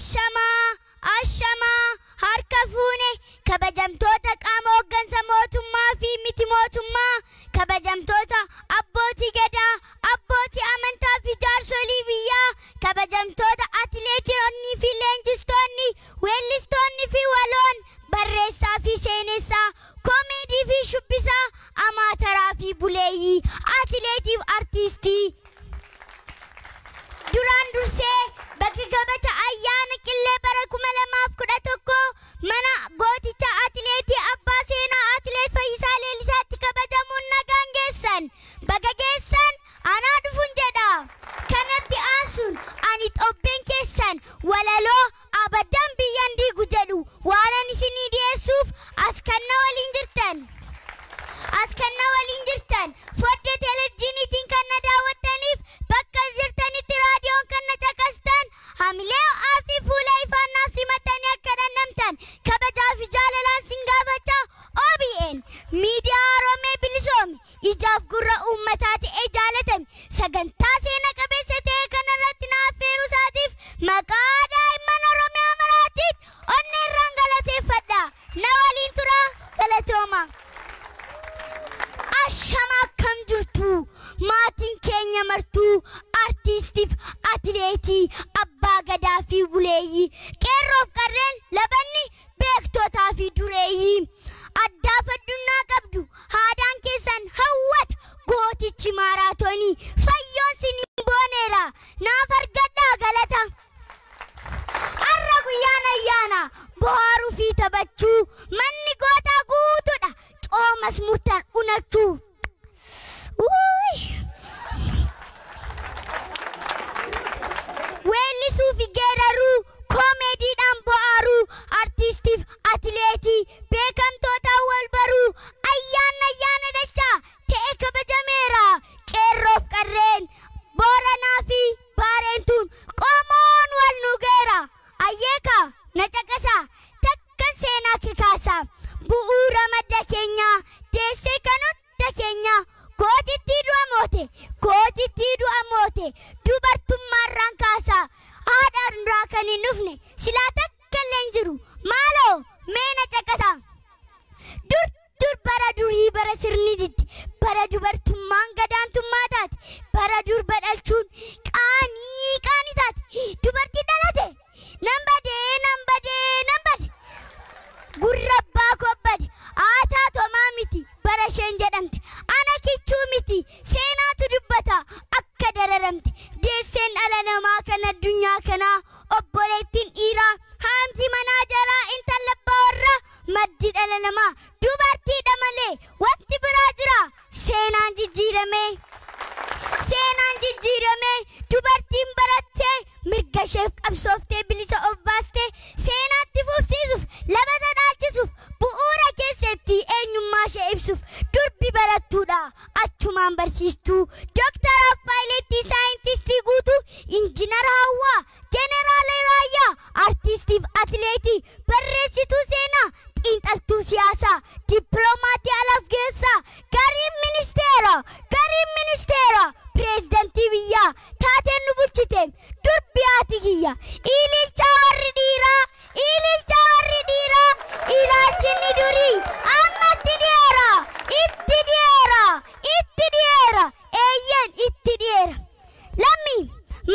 Ashamaa ashamaa harka fuune kabajamtoota qaama hooggansa mootummaa fi miti mootummaa, kabajamtoota abbootii gadaa, abbootii amantaa fi jaarsolii biyyaa, kabajamtoota atileetonni fi leenjistoonni, weellistoonni fi waloon, barreessaa fi seenessaa, koomeedii fi shubbisaa, amaataraa fi buleeyyii, atileetii fi artiistii. Duraan dursee bakka kabaja ayyaana qillee bara 2011 mana gooticha atileetii abbaa seenaa atileet Fayyisaa Leellisaatti kabajamuun nagaan geessan. Baga geessan, anaa dhufuun jedha. Kanatti aansuun ani xobbeen keessan walaloo "Abadan biyyan diigu" jedhu waanan isinii dhiyeessuuf as kan na waliin jirtan. As kan na waliin jirtan, fodda televezyiiniitiin kan na daawwattaniif bakka jirtanitti raadiyoon kan na caqastan, hamilee ho'aa fi fuula ifaan naaf simattanii akka dhandhamtan kabajaa fi jaalalaan sin gaafachaa, OBN miidiyaa Haaromee bilisoome ijaaf gurra uummataa ta'ee jaalatame sagantaa seena qabeessa ta'e kanarratti na affeeruu isaatiif maqaa daa'imman Oromiyaa maraatiin onnee irraan galateeffadha. Na waliin tura, galatooma. Ashama, akkam jirtu maatiin keenya martuu, artiistiif atileetii, abbaa gadaa fi buleeyyii, qeerroof qarreen, labanni beektotaa fi dureeyyii addaaf addunyaa qabdu, haadaan keessan hawwata gootichi maaraatoonii Fayyoon siniin booneera, naaf argadhaa galata. Har'a guyyaan ayyaana bohaaruu fi taphachuu, manni gootaa guutuudha, coomas murtaan unachuu. Wuuy! Weellisuu fi geeraruu, koomeediidhaan bo'aaruu, artiistiif atileetii beekamtootaan wal baruu, ayyaanni ayyaana dachaa ta'e kabajameera. Qeerroof qarreen, Booranaa fi Baareentuun qomoon wal nu geera. Ayyeeka, na caqasaa, takka seenaa kikaasa. Bu'uura madda keenyaa deessee kan hunda keenyaa, gootittii du'a moote, gootittii du'a moote, dubartummaarraan kaasa. Haadha irraa kan hin dhufne silaa takka illee hin jiru. Maaloo mee na caqasaa. Dur dur, bara durii, bara sirni didde, bara dubartummaan gadaantummaa taate, bara durba dhalchuun qaanii qaanii taate, dubartii dhalate nan badee, nan badee, nan bade, gurra abbaa koo bade, haa taatu, homaa miti, bara isheen jedhamte ana kichuu miti, seenaatu dubbata akka dararamte. Deesseen dhala namaa kan addunyaa kanaa, obboleettiin dhiiraa, haamti manaa jaraa, intala abbaa warraa, maddi dhala namaa dubartiidha malee wanti biraa jira? Seenaan jijjiirame, seenaan jijjiirame. Dubartiin barattee, mirga isheef qabsooftee, bilisa of baastee, seenaatti fufsiisuuf, labata dhaalchisuuf, bu'uura keessatti eenyummaa ishee ibsuuf, durbi barattuudha, achumaan barsiistuu, dooktaraaf paayileettii, saayintistii guutuu, injinara hawwaa, jeneraala raayyaa, artiistiif atileetii, barreessituu seenaa, xiinxaltuu siyaasaa, dippiloomaattii alaaf geessaa, gariin ministeera, gariin ministeera, pireezidantii biyyaa taateen nu bulchite durbi haati kiyya. Ililchaa warri dhiiraa, ililchaa warri dhiiraa. Ilaalchinni durii amma itti dhiyeera, itti dhiyeera, itti dhiyeera, eeyyen itti dhiyeera. Lammi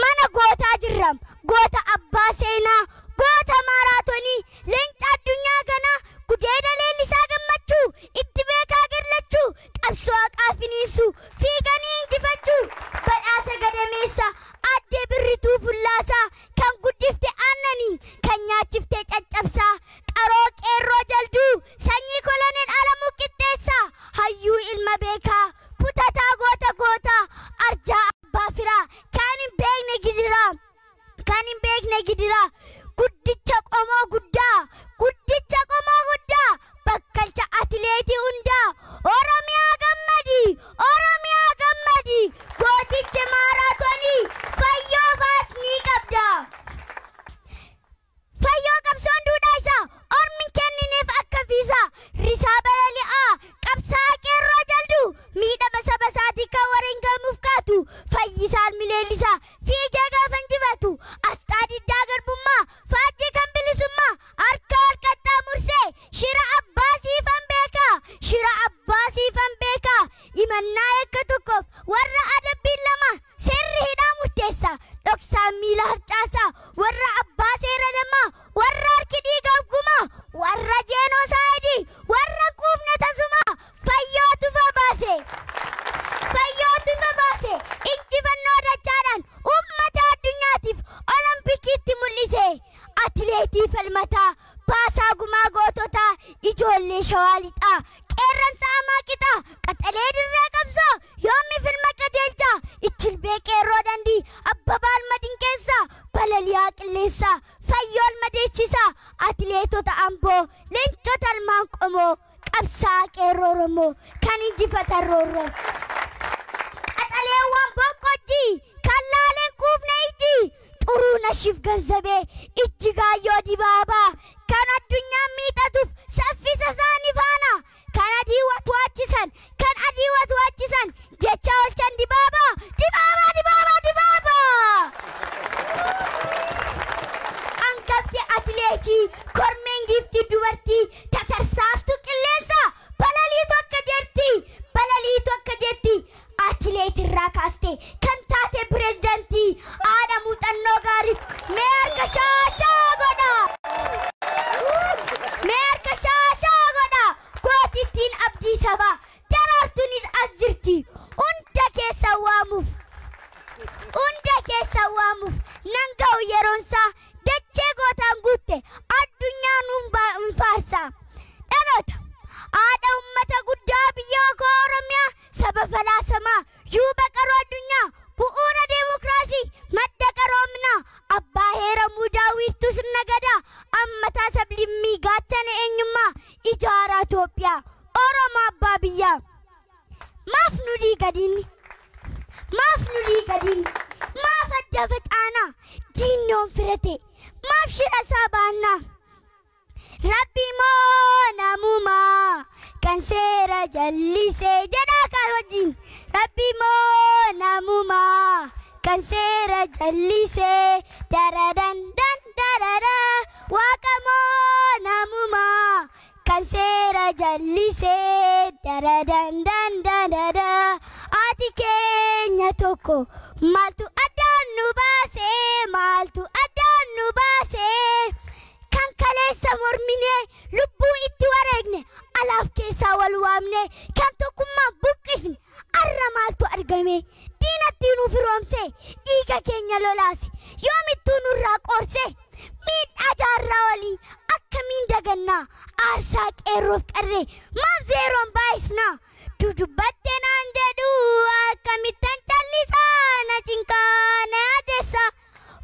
mana gootaa jirra, goota abbaa seenaa, goota maaraatoonii, leenca addunyaa kanaa, gudeeda Leellisaa Gammachuu, itti beekaa girlachuu, qabsoo haqaa finiinsuu, fiiganii injifachuu, badhaasa gadameessa addee Birrituu Fullaasaa, kan guddifte aannanii, kan nyaachifte caccabsaa, qaroo qeerroo jalduu, sanyii koloneel Alamuu Qixxeessaa, hayyuu ilma beekaa, kutataa goota gootaa, arjaa abbaa firaa, kan hin beekne gidiraa, kan hin beekne gidiraa, guddicha qomoo guddaa, guddicha qomoo guddaa, bakkalcha atileetii hundaa. Oromiyaa gammadi, Oromiyaa gammadi, gooticha maaraatoonii Fayyoo baas ni qabda. Fayyoo qabsoon duudhaa isaa ormi kennineef akka fiisaa risaa balali'aa, qabsaa qeerroo jalduu, miidhama saba isaatii kan warreen gamuuf kaatu, Fayyisaan Mileellisaa fiigee gaafa injifatu asxaa diddaa garbummaa. Warraaqsaa miila harcaasaa, warra abbaa seera lamaa, warra harki dhiigaaf gumaa, warra jeenoosaayidii, warra quufne tasumaa, fayyootu ifa baase. Fayyootu ifa baase. Injifannoo dachaadhaan uummata addunyaatiif Olompikiitti mul'ise. Atileetii falmataa, baasaa gumaa goototaa, ijoollee Shawaa Lixaa, qeerransa hamaa qixaa, qaxalee dirree qabsoo, yoommi filma qajeelchaa, ichilbee qeerroo dandii, Abbabaa Almadinqeessaa, balali'aa qilleensaa, fayyoo almadeessisaa, atileetota Amboo, leencota almaan qomoo, qabsaa qeerroo Oromoo, kan injifatan roorroo. Qaxaleewwan boqqojjii, kan laaleen quufne ijji, xuruu nashiif ganzabee, Ijjigaayyoo Dibaabaa, kan addunyaan miixatuuf saffisa isaanii faana, kan adii watwaachisan, kan adii watwaachisan, jecha oolchan Dibaabaa, Dibaabaa, Dibaabaa, Dibaabaa! Hangafti atileetii, kormeen giiftii dubartii, tatarsaastu qilleensa, balaliitu akka jetti, balaliitu akka jetti, atileet irraa kaaste kan taate pireezidantii, haadha muuxannoo gaariif mee harka shaashaa godha. Mee harka shaashaa godha. Gootittiin abdii sabaa daraartuunis as jirti. Hunda keessa waamuuf. Hunda keessa waamuuf nan ga'u yeroonsaa dachee gootaan guutte addunyaan hin faarsa. Dhaloota haadha uummata guddaa biyya koo Oromiyaa saba falaasamaa yuuba qaroo addunyaa bu'uura deemokiraasii madda qaroominaa abbaa heera muudaa wiirtuu sirna gadaa ammataa sablimmii gaachana eenyummaa ijaaraa Itoophiyaa Oromoo abbaa biyyaa. Maaf nu diiga diinni? Maaf nu diiga diinni? Maaf adda facaanaa? Diinnoon firate maaf shira isaa baannaa? Rabbi moo namumaa kan seera jallisee jedhaa kan wajjin. Rabbi moo namumaa kan seera jallisee daradan dan darara. Waaqa moo namumaa kan seera jallisee daradan dan darara. Ati keenya tokko maaltu addaan nu baasee, maaltu addaan nu baasee? Kan kaleessa morminee lubbuu itti wareegne alaaf keessaa wal waamne kan tokkummaa buqqifne arra maaltu argame? Diinatti nu firoomse dhiiga keenya lolaase yoomittuu nurraa qoorse miidhaa jaarraa olii akkamiin dagannaa aarsaa qeerroof qarree maaf zeeroon baay'isnaa? Dudubbatte naan jedhu akkamittan callisaa na cinqaa na yaaddessa.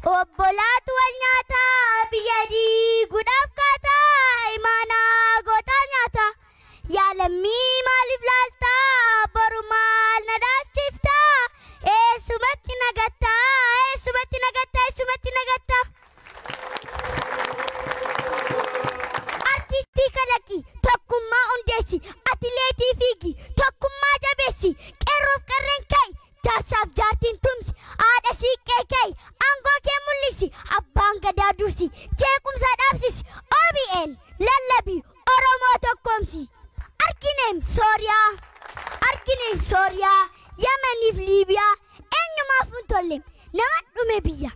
Obbolaatu wal nyaataa biyya diiguudhaaf kaataa imaanaa gootaa nyaata. Yaa lammii maaliif laaltaa boru maal na dhaalchiftaa? Eessumatti nagattaa eessumatti nagattaa eessumatti nagattaa? Artistii kalaqi tokkummaa hundeessi atileetii fiigi tokkummaa jabeessi qeerroof qarreen ka'i jaarsaaf jaartiin tumsi haadha siiqqee ka'i aangoo kee mul'isi abbaan gadaa dursi jeequmsa dhaabsisi OBN lallabi Oromoo tokkoomsi. Argineem Sooriyaa argineem Sooriyaa Yemeniif Liibiyaa eenyumaaf hin tolle nama dhume biyya.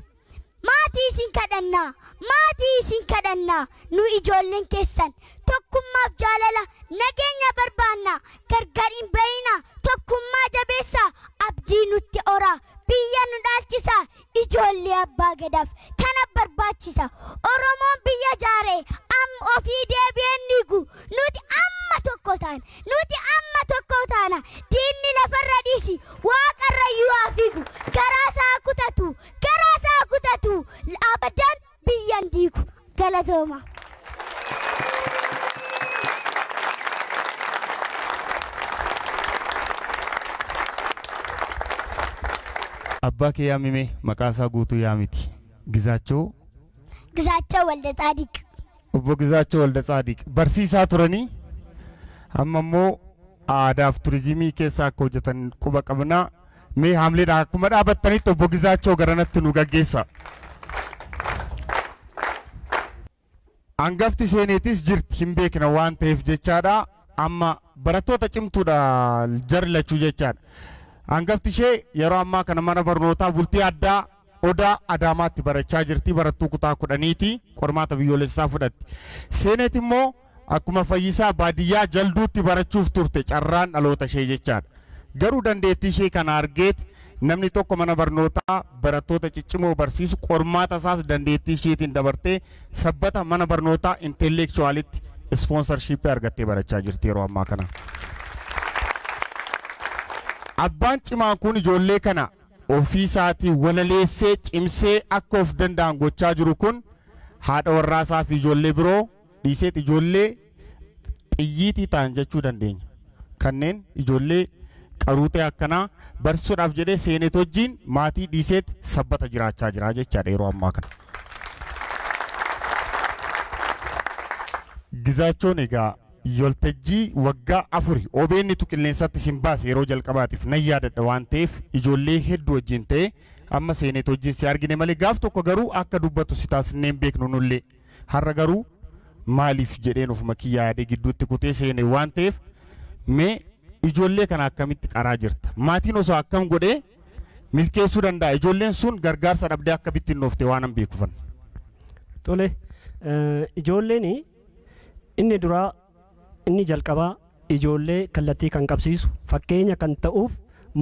Maatii isin kadhannaa maatii isin kadhannaa nu ijoolleen keessan tokkummaaf jaalala nageenya barbaannaa gargar hin bayinaa tokkummaa jabeessaa abdii nutti oraa biyya nu dhaalchisaa ijoollee abbaa gadaaf kana barbaachisa. Oromoon biyya jaaree amma ofii deebi'een niigu nuti amma tokko taana nuti amma tokko taana diinni lafarra dhiisi waaqarra iyyuu haa fiigu garaa isaa kutatu garaa isaa kutatu abadan biyyan diigu galatooma. Abbaa kee yaamime maqaa isaa guutuu yaamiti. Gizaachoo Gizaachoo Walda Tsaadiq. Obbo Gizaachoo Walda Tsaadiq barsiisaa turanii amma immoo aadaaf turizimii keessa akka hojjetan quba qabnaa. Mee haamleedhaan akkuma dhaabattanitti obbo Gizaachoo garanatti nu gaggeessa. Hangafti seeneetis jirti hin beekna waan ta'eef jechaadha. Amma barattoota cimtuudha jarri lachuu jechaadha. Hangafti ishee yeroo ammaa kana mana barnootaa bultii addaa Odaa Adaamaatti barachaa jirti. Barattuu kutaa 10ti. Qormaata biyyoolessaa fudhatti. Seeneet immoo akkuma Fayyisaa baadiyyaa jalduutti barachuuf turte carraan dhaloota ishee jechaadha. Garuu dandeettii ishee kana argeet namni tokko mana barnootaa barattoota ciccimoo barsiisu qormaata isaas dandeettii isheetiin dabartee sabbata mana barnootaa intellectualitti sponsorship argattee barachaa jirti yeroo ammaa kana. Abbaan cimaan kun ijoollee kana ofii isaatii walaleessee cimsee akka of danda'an gochaa jiru kun haadha warraasaa fi ijoollee biroo dhiiseet ijoollee xiyyiitii ta'an jechuu dandeenya. Kanneen ijoollee qaruutee akkanaa barsiisuudhaaf jedhee seeneet wajjin maatii dhiiseet sabbata jiraachaa jira jechaadha yeroo ammaa kana. Gizaachoon egaa yoltajjii waggaa 4 OBN tu qilleensatti isin baase yeroo jalqabaatiif nan yaadadha waan ta'eef ijoollee hedduu wajjin ta'e amma seeneet wajjin si argine malee gaaf tokko garuu akka dubbatu si taasisnee hin beeknu nullee har'a garuu maaliif jedheen ofuma kiyyaa yaadee gidduutti kutee seene waan ta'eef mee ijoollee kana akkamitti qaraa jirta maatiin osoo akkam godhee milkeessuu danda'a ijoolleen sun gargaarsa dhabdee akka bittinnoofte waan hin beekufan. Tole ijoolleen inni duraa inni jalqabaa ijoollee kallattii kan qabsiisu fakkeenya kan ta'uuf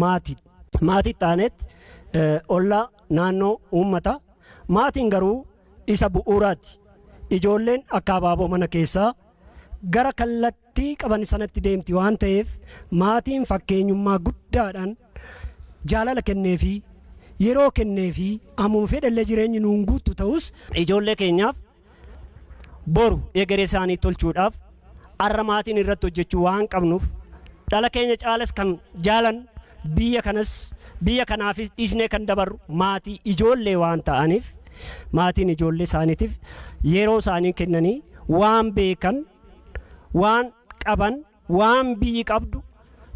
maatii maatii taanetti ollaa naannoo uummata maatiin garuu isa bu'uuraati ijoolleen akka abaaboo mana keessaa gara kallattii qaban sanatti deemti waan ta'eef maatiin fakkeenyummaa guddaadhaan jaalala kenneefi yeroo kenneefi ammuma fedhallee jireenyi nuun guuttu ta'us ijoollee keenyaaf boru egeree isaanii tolchuudhaaf arra maatiin irratti hojjechuu waan qabnuuf dhala keenya caalas kan jaalan biyya kanas biyya kanaafis dhiisnee kan dabarru maatii ijoollee waan ta'aniif maatiin ijoollee isaaniitiif yeroo isaanii kennanii waan beekan waan qaban waan biyyi qabdu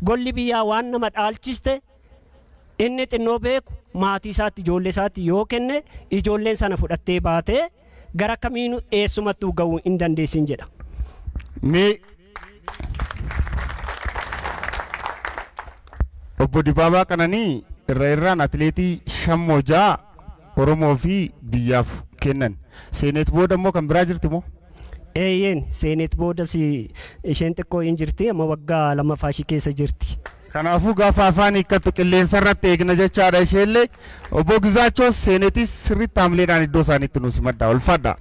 golli biyyaa waan nama dhaalchiste inni xinnoo beeku maatii isaatti ijoollee isaatti yoo kenne ijoolleen sana fudhattee baatee gara kamiinuu eessumattuu ga'uu hin dandeessin jedha. Mee obbo Dibaabaa Qananii irra irraan atileetii shammoo ja'a Oromoo fi biyyaaf kennan. Seeneet booda immoo kan biraa jirti moo? Eeyyeen seeneet boodas isheen xiqqoo hin jirti amma waggaa 2ffaa ishii keessa jirti. Kanaafuu gaafa afaan hiikkattu qilleensa irratti eegna jechaadha isheellee obbo Gizaachoos seeneetis sirriitti haamleedhaan iddoo isaaniitti nu simadhaa ulfaadha.